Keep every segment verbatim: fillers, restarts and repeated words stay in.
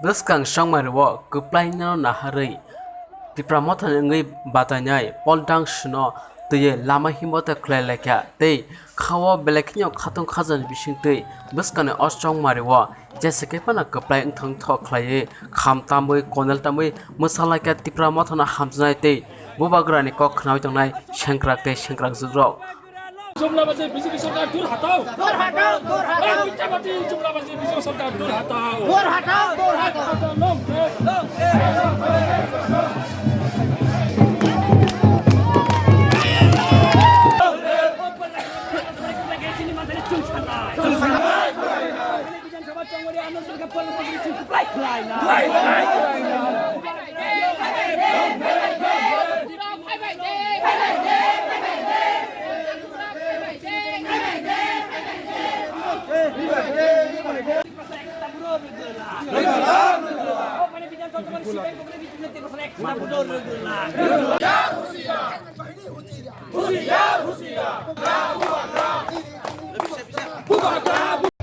Bwskang chongmario kwplaino naharwi Tipra Mothani wngwi batainai Paul Dangshuno twiwi lama himbo ta khlai laikha tei khao belai kheno khatung khajani bisingtwi bwskangni o chongmario jesa khe phano kwplai wngthang thok khlaiwi kham tamwi konel tamwi mwsa laikha Tipra Mothano hamjaknai tei bubagrani kok khnawi tongnai sengkrak tei sengkrak jugrok. जुमलाबाजी बीजेपी सरकार दूर हटाओ। दूर हटाओ, दूर हटाओ। ए, मिथ्याबाजी जुमलाबाजी बीजेपी सरकार दूर हटाओ। दूर हटाओ, दूर हटाओ। लोग, लोग।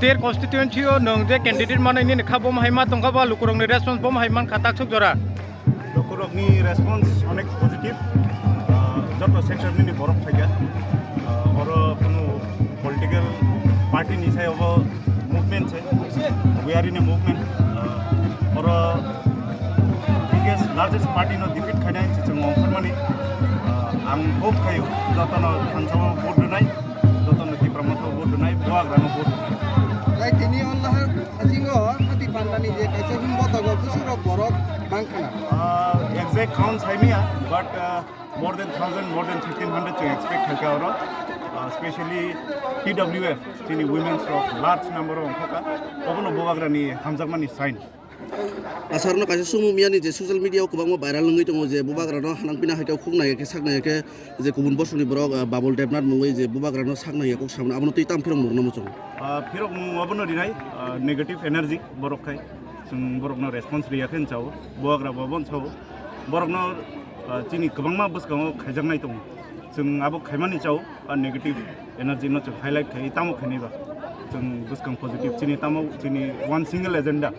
Ter constituency o nwng je candidate manwi nini kha bomo hai ma tongkha ba lukurokni response bomo hai mankha taksuk jora. Lukurokni response onek positive, ah, joto sector nini borok phaikha. Ah, oro kunu political party ni sai obo movement se, we are in a movement. Ah, oro biggest largest party no defeat khainai se chwng ongkhormani. Ah, ang hope khaio jotono thansa o vote rwnai, jotono Tipra Motha o vote rwnai, Bubagra no vote rwnai. Tai tini o nahar Hasingo hati pandani je kaisa himbo dogo bwswk rok borok bangkhana. Ah, exact count saimaya, but, ah, more than thousand, more than fifteen hundred chwng expect khaikha oro. Ah, specially T W F, chini women's rok large number o ongkhokha. Obono Bubagrani hamjakmani sign. Asarno kaisa sumung miyani je social media o kwbangma viral wngwi tongo je Bubagrano hanang pina hai khe khuk nai khe sak nai khe je kubun bosongni borok, ah, Babul Debnath mungwi je Bubagrano sak nai khe kok samano abono twi tamo phirok mungno muchungo. Ah, phirok mung obono rinai, ah, negative energy borok khai. Chwng borokno response riya khe chao, bubagra bo bon chao. Borokno, ah, chini kwbangma bwskango khaijaknai tongo. Chwng abo khaimani chao, ah, negative energy no chwng highlight khai tamo khainai ba. Chwng bwskang positive chini tamo chini one single agenda.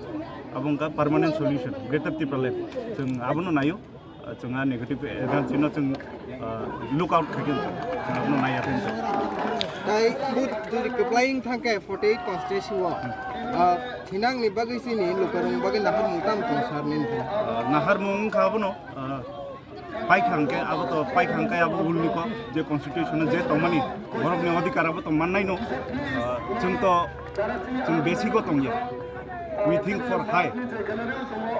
Abo wngkha permanent solution, Greater Tipraland. Chwng abono naio. Ah, chwng a negative energy no chwng, ah, look out khaikhe chwng abono naiya khe. Tai bo jodi kwplai wng thang khe forty eight constituency o, ah, thinangni bagwi chini lukurokni bagwi naharmung tamo tong sar nini thani? Ah, naharmung wngkha abono, ah, paikha hwnkhe abo to paikha hwnkhe abo ulni kok je constitution o je tongmani borokni odhikar abo to mannai no, ah, chwng to Chwng basic o tongya. We think for high.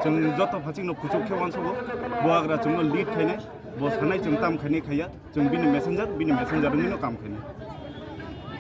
Chwng joto phachikno kuchuk khe uansugo. Bubagra chwngno lead khainai. Bo sanai chwng tam khainai khaiya. Chwng bini messenger, bini messenger wngwino kam khainai.